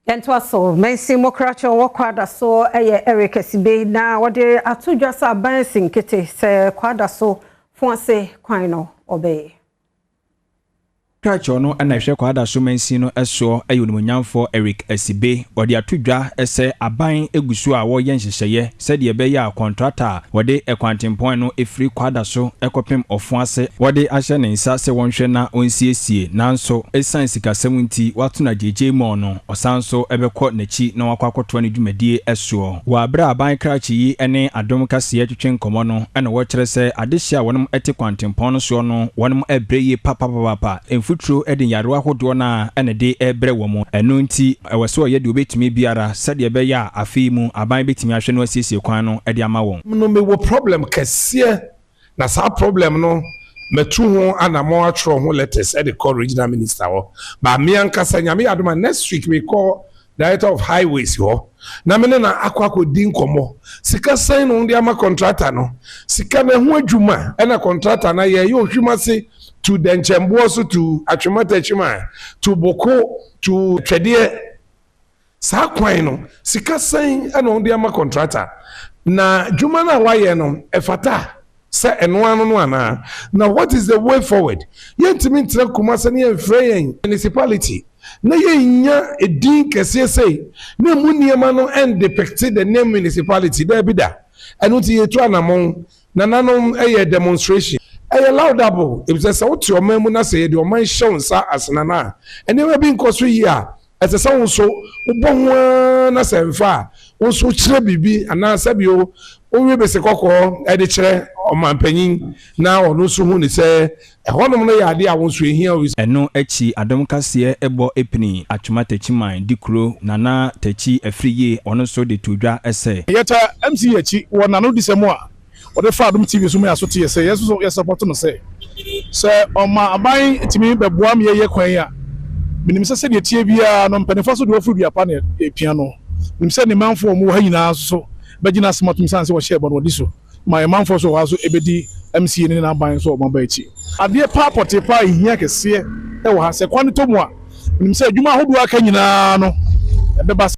Yɛntoa so, mansin mu krakye a ɔwɔ Kwadaso yɛ Eric Asibe na wɔde ato dwa sɛ aban asi nkete sɛ Kwadaso fo ase kwan no ɔbɛyɛ. Krakye ɔno na ɛhwɛ Kwadaso mansin no soɔ yɛ Onimuonyamfoɔ Eric Asibe. Ɔde ato dwa sɛ aban gu so a wɔreyɛ nhyehyɛeɛ sɛdeɛ ɛbɛyɛ a kɔntrata a wɔde kwantempɔn no firi Kwadaso kɔpem Ɔfoase wɔde ahyɛ ne nsa sɛ wɔnhwɛ na ɔnsiesie, nanso ɛsiane sikasɛm nti wɔato no agyegye mɔɔ no, ɔsan nso bɛkɔ n'akyi na wakɔ akɔtoa ne dwumadie soɔ. Wɔ aberɛ a aban krakye yi ne Adom Kaseɛ twetwe nkɔmmɔ no na wɔkyerɛ sɛ adehyeɛ a wɔnom te kwantempɔn no soɔ no wɔnom brɛ yie papapapapa, mfuturo de nyarewa ahodoɔ no ara na ɛde rebrɛ wɔn, ɛno nti ɛwɔ sɛ ɔyɛ deɛ ɔbɛtumi biara sɛdeɛ ɛbɛyɛ a afe yi mu aban bɛtumi ahwɛ na wasiesie kwan no de ama wɔn. No mewɔ problem kɛseɛ na saa problem no matu ho anamɔn atwerɛ ho letters de kɔ regional minister hɔ but me ankasa Nyame yɛ adom a next week mekɔ director of highways hɔ na me ne no akɔ akɔdi nkɔmmɔ sika sɛn na wɔde ama contractor no sika no ɛho adwuma ɛna contractor no ayɛ ɛyɛ ohwim ase to dɛnkyɛmboɔ so to atwema to boko to twɛdeɛ. Saa kwan no, sika sɛn na wɔde ama kɔntrata? Na dwuma no a wayɛ no, ɛfata sɛ ɛno ano no anaa? Na what is the way forward? Yɛntumi ntena Kumase na yɛmfrɛ yɛn municipality na yɛnnya edin kɛseɛ sei na emu nneɛma no ɛndepicte the name municipality, daabi da. Ɛno nti yɛtu anamɔn. Nananom yɛ demonstration. Ɛyɛ laudable efisɛ sɛ wote ɔman mu na sɛ yɛde ɔman hyɛ wo nsa asenana a, nneɛma bi nkɔ so yie a, Ɛsɛ sɛ wo nso wobɔ ho ara na sɛ ɛmfa a, wo nso wokyerɛ biribi anaa sɛbio wowe bese kɔkɔɔ de kyerɛ ɔmanpanyin na ɔno nso hu no sɛ ɛhɔnom no yɛ adeɛ a wo nso ɛhia wo. Ɛno akyi Adom Kaseɛ bɔ pini Atwoma Takyiman di kuro Nana Takyi Afriyie ɔno nso de too dwa sɛ. Yɛtaa MC akyi wɔ n'anodisɛm a Wɔde fa Adom TV so ma yɛaso te yɛ sɛ yɛn nso yɛ support no sɛ sɛ ɔma aban tumi bɛboa ma yɛyɛ kwan yi a, menim sɛ sɛdeɛ ɛteɛ biara no mpanimfoɔ so deɛ wɔforo dua pa na ɛpia no. Menim sɛ ne manfoɔ a wɔwɔ ha nyinaa nso so bɛgye n'asɛm atom sane sɛ wɔhyɛɛ bɔ no wɔdi so ma yɛn manfoɔ nso wɔ ha nso ɛbɛdi MCA ne n'aban nso a wɔaba akyi. Adeɛ paa pɔtee paa a ɛhia kɛseɛ wɔ ha sɛ kwan no tɔ mu a, menim sɛ adwuma ahodoɔ a aka nyinaa no ɛbɛba.